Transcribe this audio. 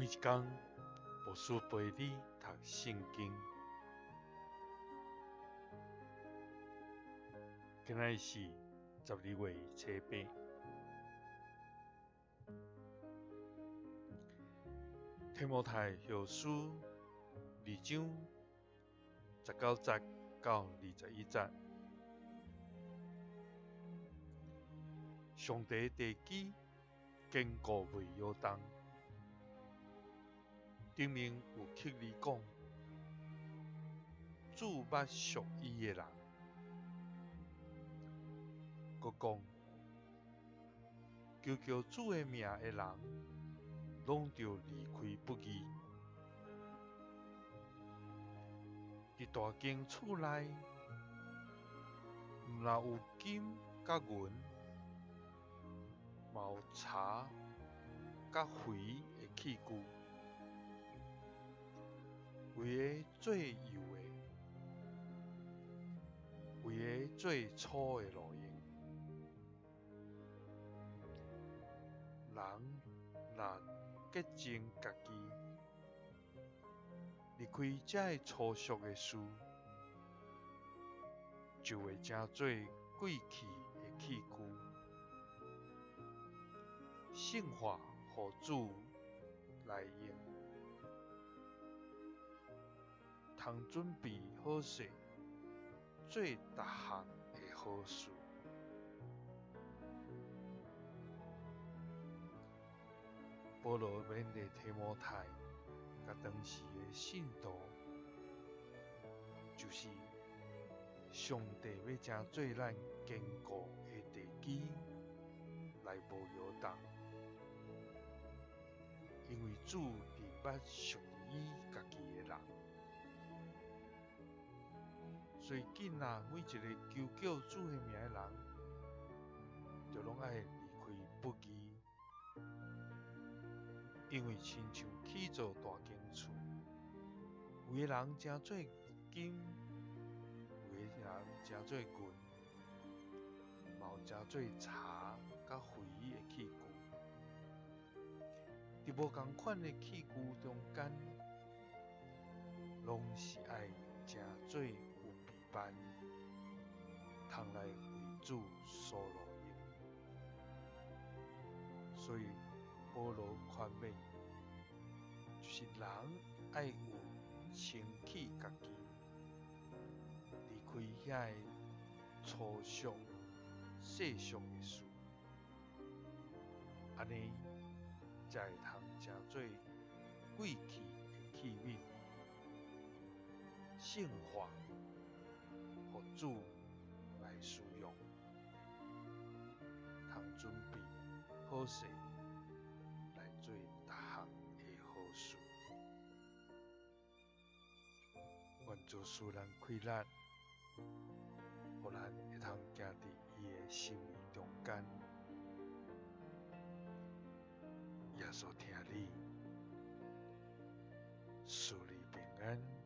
每一工，牧師陪你讀聖經。今仔日是12月初八，提摩太後書二章十九節到21節。上帝地基堅固袂搖動。頂面有刻字講：主捌屬伊的人，閣講求叫主的名的人，攏著離開不義。佇大間厝內，毋但有金佮銀，嘛有柴佮灰的器具。有的做幼的，有的做粗的路用。人若潔淨家己，離開這个粗俗的事，就會成做貴氣的器具，聖化予主來用。通準備好勢，做逐項的好事。保羅勉勵提摩太，佮當時的信徒，就是上帝欲成做咱堅固的地基，來無搖動，因為主認捌屬於伊家己的人。所以緊啊，每一个求叫主的名的人，就攏愛離開不義，因為親像起造大間厝，有的人成做金，有的人成做銀，嘛有成做柴佮灰的器具。佇無仝款的器具中間，攏是愛成做有備辦，通來為主所路用。所以保羅勸勉，就是人愛有清氣家己，離開遐个粗俗世俗的事，按呢才會通成做貴氣的器皿，聖化予主來使用，通準備好勢來做逐項的好事。願主賜咱氣力，予咱會通行佇伊的心意中間。耶穌疼你，賜你平安。